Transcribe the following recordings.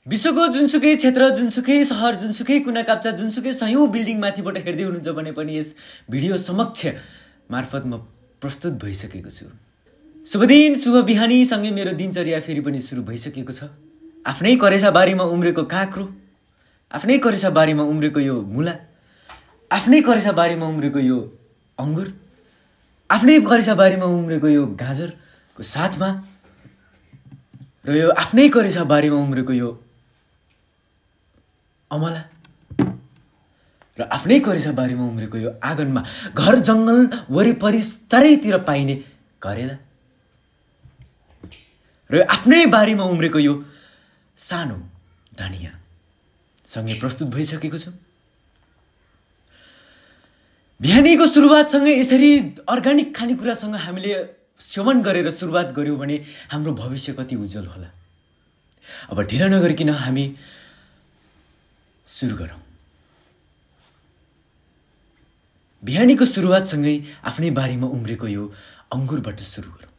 विश्वको जुनसुकै क्षेत्र, जुनसुकै सहर, जुनसुकै कुना काप्चा, जुनसुकै सयौं बिल्डिङ माथिबाट हेर्दै हुनुहुन्छ भने पनि यस भिडियो समक्ष मार्फत म प्रस्तुत भइसकेको छु। शुभ दिन, शुभ बिहानी सँगै मेरो दिनचर्या फेरि पनि सुरु भइसकेको छ। आफ्नै करेसा बारीमा उम्रेको काँक्रो, आफ्नै करेसा बारीमा उम्रेको यो मुला, आफ्नै करेसा बारीमा उम्रेको यो अंगुर, आफ्नै करेसा बारीमा उम्रेको यो गाजरको साथमा र यो आफ्नै करेसा बारीमा उम्रेको यो अमला र आफ्नै करेसा बारीमा उम्रेको यो आँगनमा घर जङ्गल वरिपरि चारैतिर पाइने करेला र आफ्नै बारीमा उम्रेको यो सानो धनिया सँगै प्रस्तुत भइसकेको छु। बिहानीको सुरुवातसँगै यसरी अर्ग्यानिक खानेकुरासँग हामीले सेवन गरेर सुरुवात गर्यौं भने हाम्रो भविष्य कति उज्जवल होला। अब ढिला नगरिकन हामी सुरु गरौँ। बिहानीको सुरुवातसँगै आफ्नै बारीमा उम्रेको यो अंगुरबाट सुरु गरौँ।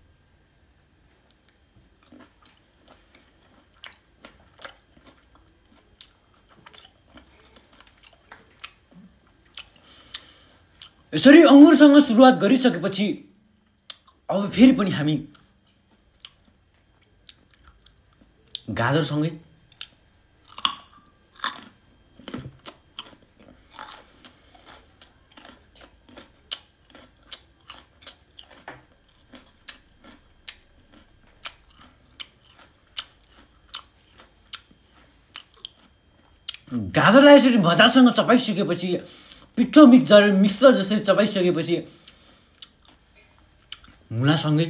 यसरी अंगुरसँग सुरुवात गरिसकेपछि अब फेरि पनि हामी गाजरसँगै गाजरलाई यसरी मजासँग चपाइसकेपछि पिठो मिक्सर जसरी चपाइसकेपछि मुलासँगै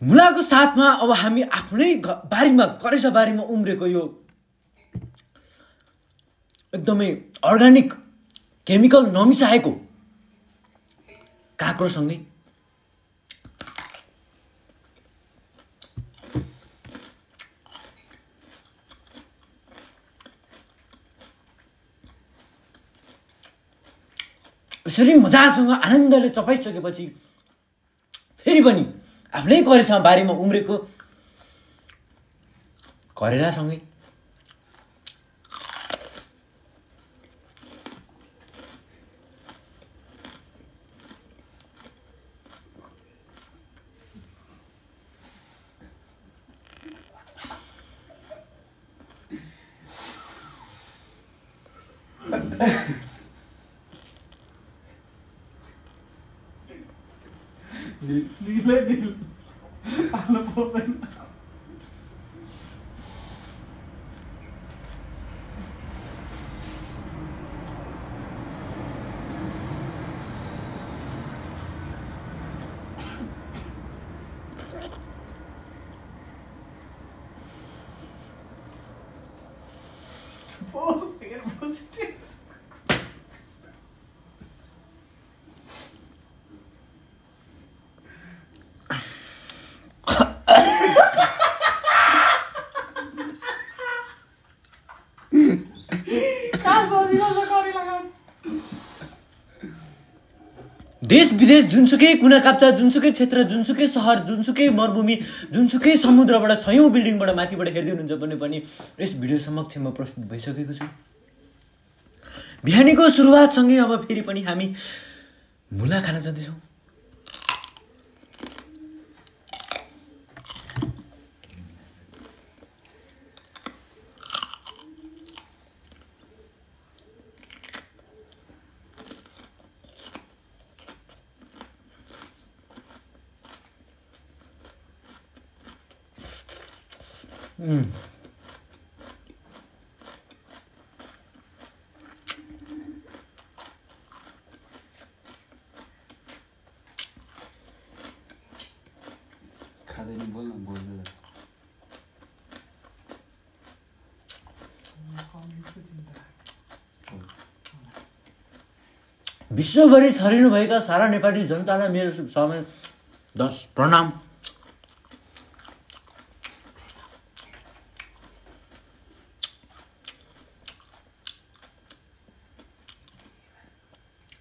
मुलाको साथमा अब हामी आफ्नै बारीमा करेसा बारीमा उम्रेको यो एकदमै अर्ग्यानिक केमिकल नमिसाएको काँक्रोसँगै यसरी मजासँग आनन्दले चपाइसकेपछि फेरि पनि आफ्नै करेसा बारीमा उम्रेको करेलासँगै देश विदेश जुनसुकै कुना काप्चा, जुनसुकै क्षेत्र, जुनसुकै सहर, जुनसुकै मरुभूमि, जुनसुकै समुद्रबाट सयौं बिल्डिङबाट माथिबाट हेर्दै हुनुहुन्छ भने पनि यस भिडियो समक्षमा प्रस्तुत भइसकेको छु। बिहानीको सुरुवातसँगै अब फेरि पनि हामी मुला खान जाँदैछौँ। खाँदैन बोल्न बोल्दैन विश्वभरि छरिनुभएका सारा नेपाली जनतालाई मेरो समय 10 प्रणाम।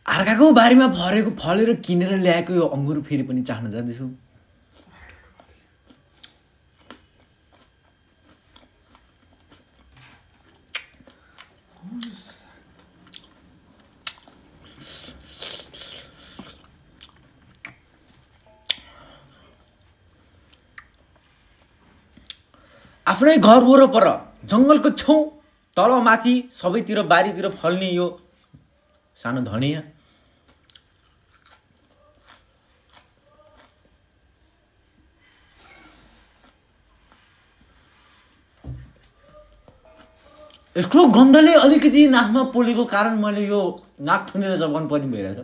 अर्काको बारीमा फलेर किनेर ल्याएको यो अङ्गुर फेरि पनि चाख्न जाँदैछु। आफ्नै घर वरपर जङ्गलको छेउ तल माथि सबैतिर बारीतिर फल्ने यो सानो धनिया यसको गन्धले अलिकति नाकमा पोलेको कारण मैले यो नाक थुनेर जबान पनि भइरहेछ।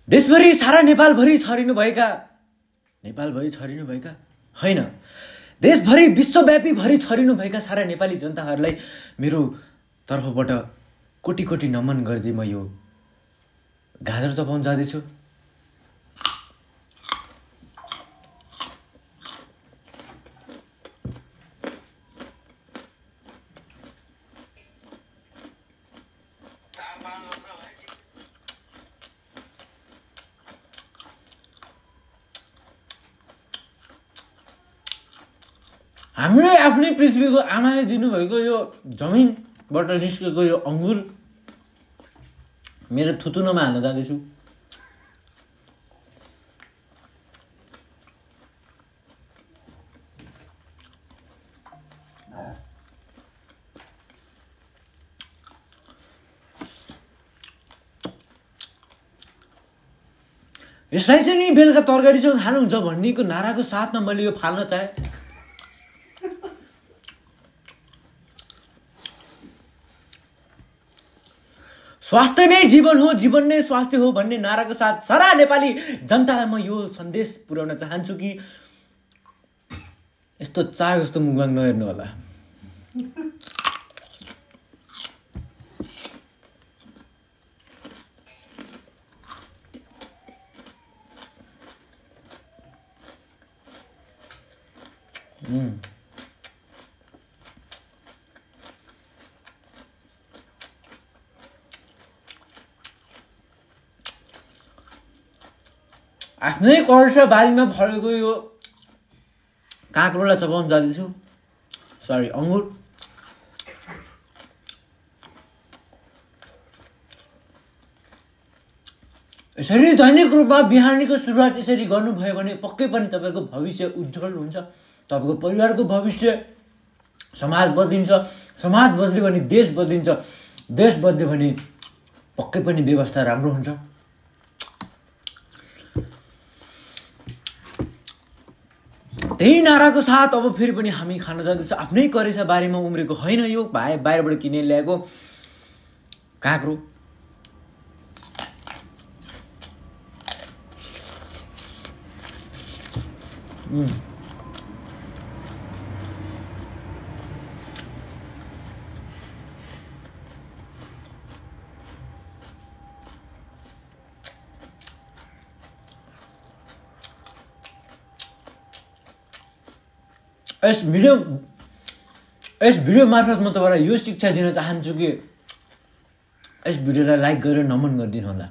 देशभरि सारा नेपालभरि छरिनुभएका होइन, देशभरि विश्वव्यापी भरि छरिनुभएका सारा नेपाली जनताहरूलाई मेरो तर्फबाट कोटी कोटी नमन गर्दै म यो गाजर चपाउन जाँदैछु। हाम्रो आफ्नै पृथ्वीको आमाले दिनुभएको यो जमिनबाट निस्केको यो अङ्गुर मेरो थुतुनोमा हाल्न जाँदैछु। यसलाई चाहिँ नि बेलुका तरकारीसँग खानुहुन्छ भन्नेको नाराको साथमा मैले यो फाल्न चाहे। स्वास्थ्य नै जीवन हो, जीवन नै स्वास्थ्य हो भन्ने नाराको साथ सारा नेपाली जनतालाई म यो सन्देश पुर्याउन चाहन्छु कि यस्तो चाह जस्तो मुखबाङ नहेर्नु होला। आफ्नै कर्सा बारीमा फलेको यो काँक्रोलाई चपाउन जाँदैछु। सरी, अङ्गुर। यसरी दैनिक रूपमा बिहानीको सुरुवात यसरी गर्नुभयो भने पक्कै पनि तपाईँको भविष्य उज्जवल हुन्छ। तपाईँको परिवारको भविष्य, समाज बदलिन्छ, समाज बदल्यो भने देश बदलिन्छ, देश बदल्यो भने पक्कै पनि व्यवस्था राम्रो हुन्छ। त्यही नाराको साथ अब फेरि पनि हामी खान जाँदैछ। आफ्नै करेसा बारीमा उम्रेको होइन यो, बाहिरबाट किनेर ल्याएको काँक्रो। यस भिडियो मार्फत म तपाईँलाई यो शिक्षा दिन चाहन्छु कि यस भिडियोलाई लाइक गरेर नमन गरिदिनु होला।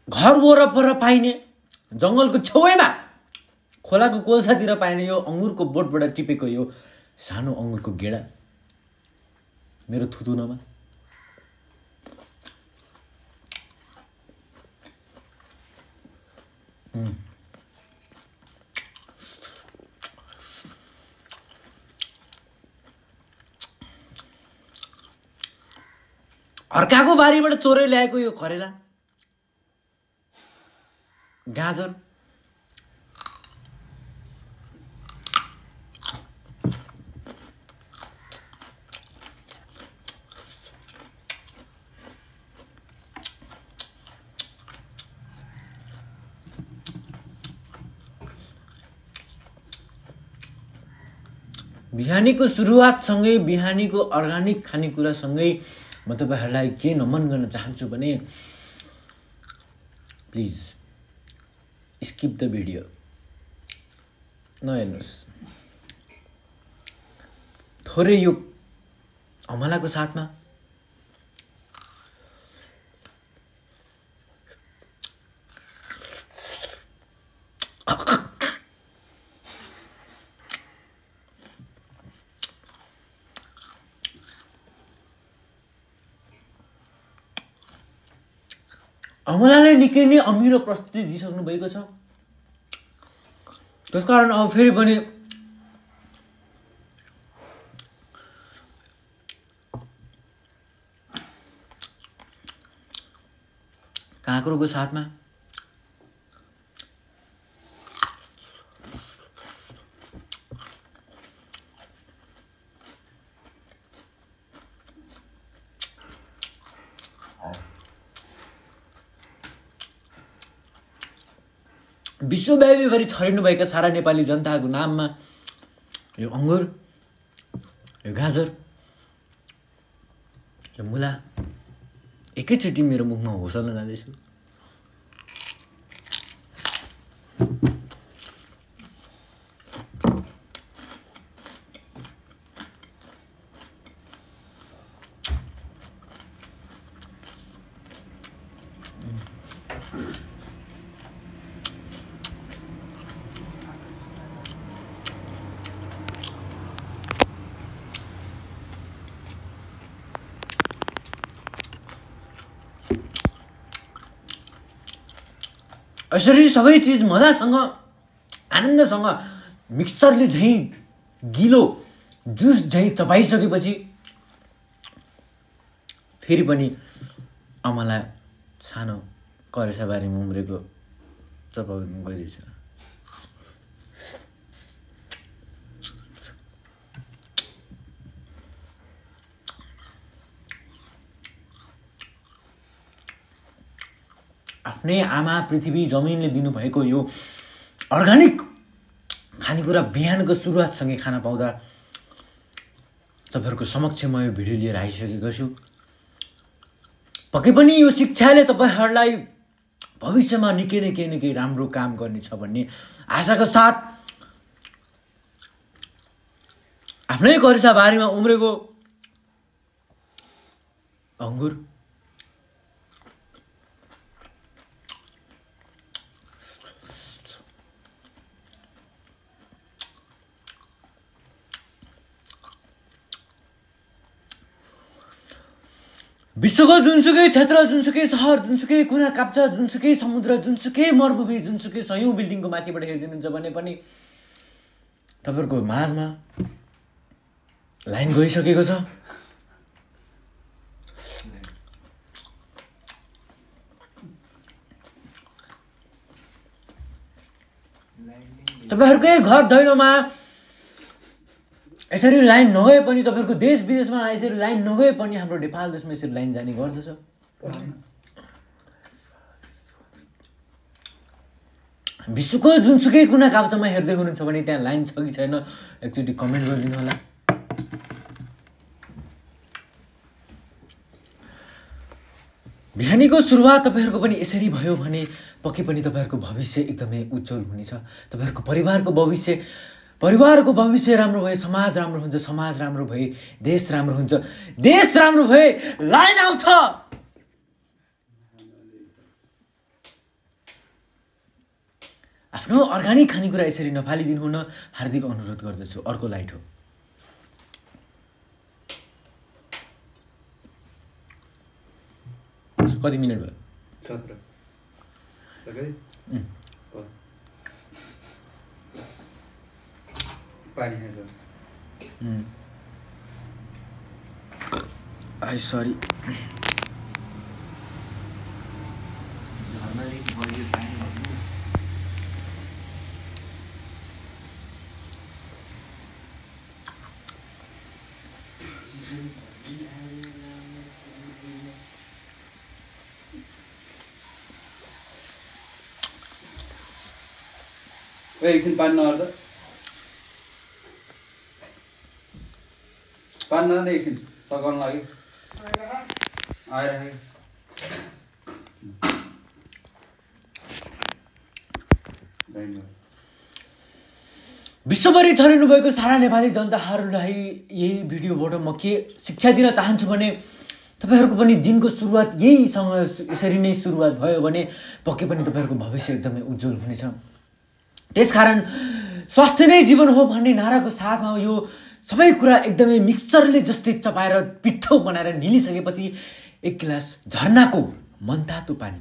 घर वरपर पाइने, जङ्गलको छेउमा खोलाको कोल्सातिर पाइने यो अङ्गुरको बोटबाट टिपेको यो सानो अङ्गुरको गेडा मेरो थुतुनमा अर्काको बारीबाट चोरै ल्याएको यो करेला, गाजर, बिहानीको सुरुवातसँगै बिहानीको अर्गानिक खानेकुरासँगै म तपाईहरूलाई के नमन गर्न चाहन्छु भने प्लिज स्किप द भिडियो नहेर्नुहोस्। थोरै यो अमलाको साथमा अमलाले निकै नै अमिलो प्रस्तुति दिइसक्नु भएको छ। त्यसकारण अब फेरि पनि काँक्रोको साथमा विश्वव्यापीभरि छरिनुभएका सारा नेपाली जनताको नाममा यो अङ्गुर, यो गाजर, यो मुला एकैचोटि मेरो मुखमा होसल्न जाँदैछु। यसरी सबै चिज मजासँग आनन्दसँग मिक्सचरले झैँ गिलो जुस झैँ चपाइसकेपछि फेरि पनि अमला सानो करेसाबारीमा उम्रेको चपाउनु गइरहेछ। आफ्नै आमा पृथ्वी जमिनले दिनुभएको यो अर्गानिक खानेकुरा बिहानको सुरुवातसँगै खान पाउँदा तपाईँहरूको समक्ष म यो भिडियो लिएर आइसकेको छु। पक्कै पनि यो शिक्षाले तपाईँहरूलाई भविष्यमा निकै नै केही न केही राम्रो काम गर्नेछ भन्ने आशाका साथ आफ्नै करेसा बारीमा उम्रेको अङ्गुर, विश्वको जुनसुकै क्षेत्र, जुनसुकै सहर, जुनसुकै कुना काप्चा, जुनसुकै समुद्र, जुनसुकै मरुभूमि, जुनसुकै सयौं बिल्डिङको माथिबाट हेरिदिनुहुन्छ भने पनि तपाईँहरूको माझमा लाइन गइसकेको छ। तपाईँहरूकै घर दैलोमा यसरी लाइन नगए पनि, तपाईँहरूको देश विदेशमा यसरी लाइन नगए पनि हाम्रो नेपाल देशमा यसरी लाइन जाने गर्दछ। विश्वको जुनसुकै कुना काप्चामा हेर्दै हुनुहुन्छ भने त्यहाँ लाइन छ कि छैन एकचोटि कमेन्ट गरिदिनु होला। बिहानीको सुरुवात तपाईँहरूको पनि यसरी भयो भने पक्कै पनि तपाईँहरूको भविष्य एकदमै उज्जवल हुनेछ। तपाईँहरूको परिवारको भविष्य राम्रो भए समाज राम्रो हुन्छ, समाज राम्रो भए देश राम्रो हुन्छ, देश राम्रो भए लाइन आउँछ। आफ्नो अर्गानिक खानेकुरा यसरी नफालिदिनु हुन हार्दिक अनुरोध गर्दछु। अर्को लाइट हो। कति मिनट भयो? 17 पानी है सर। I sorry. एकछिन पानी नगर त पानी नगर एकछिन सघाउनु लाग्यो आइराखेको विश्वभरि छरिनु भएको सारा नेपाली जनताहरूलाई यही भिडियोबाट म के शिक्षा दिन चाहन्छु भने तपाईहरूको पनि दिनको सुरुवात यहीसँग यसरी नै सुरुवात भयो भने पक्कै पनि तपाईहरूको भविष्य एकदमै उज्जवल हुनेछ। त्यसकारण स्वास्थ्य नै जीवन हो भन्ने नाराको साथमा यो सबै कुरा एकदमै मिक्सचरले जस्तै चपाएर पिठो बनाएर निलिसकेपछि एक गिलास झरनाको मनतातो पानी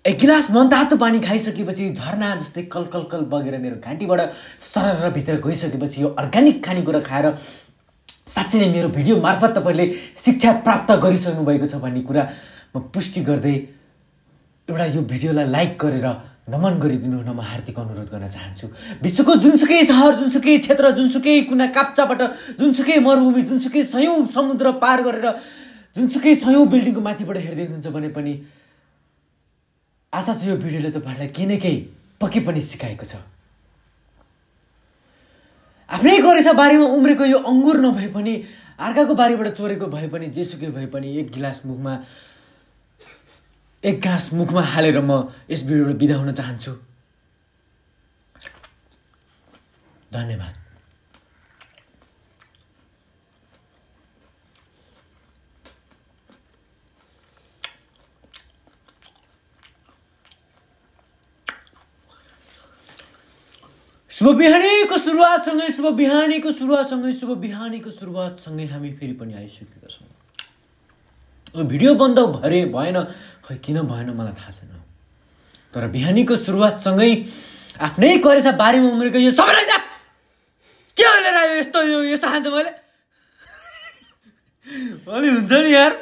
एक गिलास मनतातो पानी खाइसकेपछि झरना जस्तै कल कल कल बगेर मेरो घाँटीबाट सरर भित्र गइसकेपछि यो अर्ग्यानिक खानेकुरा खाएर साँच्चै नै मेरो भिडियो मार्फत तपाईले शिक्षा प्राप्त गरिसक्नु भएको छ भन्ने कुरा म पुष्टि गर्दै एउटा यो भिडियोलाई लाइक गरेर नमन गरिदिनु हुन म हार्दिक अनुरोध गर्न चाहन्छु। विश्वको जुनसुकै सहर जुनसुकै क्षेत्र जुनसुकै कुना काप्चाबाट जुनसुकै मरुभूमि जुनसुकै सयौं समुद्र पार गरेर जुनसुकै सयौं बिल्डिङको माथिबाट हेर्दै हुनुहुन्छ भने पनि आशा छ यो भिडियोले तपाईहरुलाई केही न केही पक्कै पनि सिकाएको छ। आफ्नै गरेसा बारीमा उम्रेको यो अंगुर नभए पनि अर्काको बारीबाट चोरेको भए पनि जेसुकै भए पनि एक गाँस मुखमा हालेर म यस भिडियोबाट बिदा हुन चाहन्छु। धन्यवाद। शुभ बिहानीको सुरुवातसँगै हामी फेरि पनि आइसकेका छौँ। भिडियो बन्द भएन खै किन भएन मलाई थाहा छैन, तर बिहानीको सुरुवातसँगै आफ्नै करेसा बारीमा उम्रेको यो सबैलाई के लिएर आयो यस्तो यस्तो खान्छ मैले अलि हुन्छ नि यार।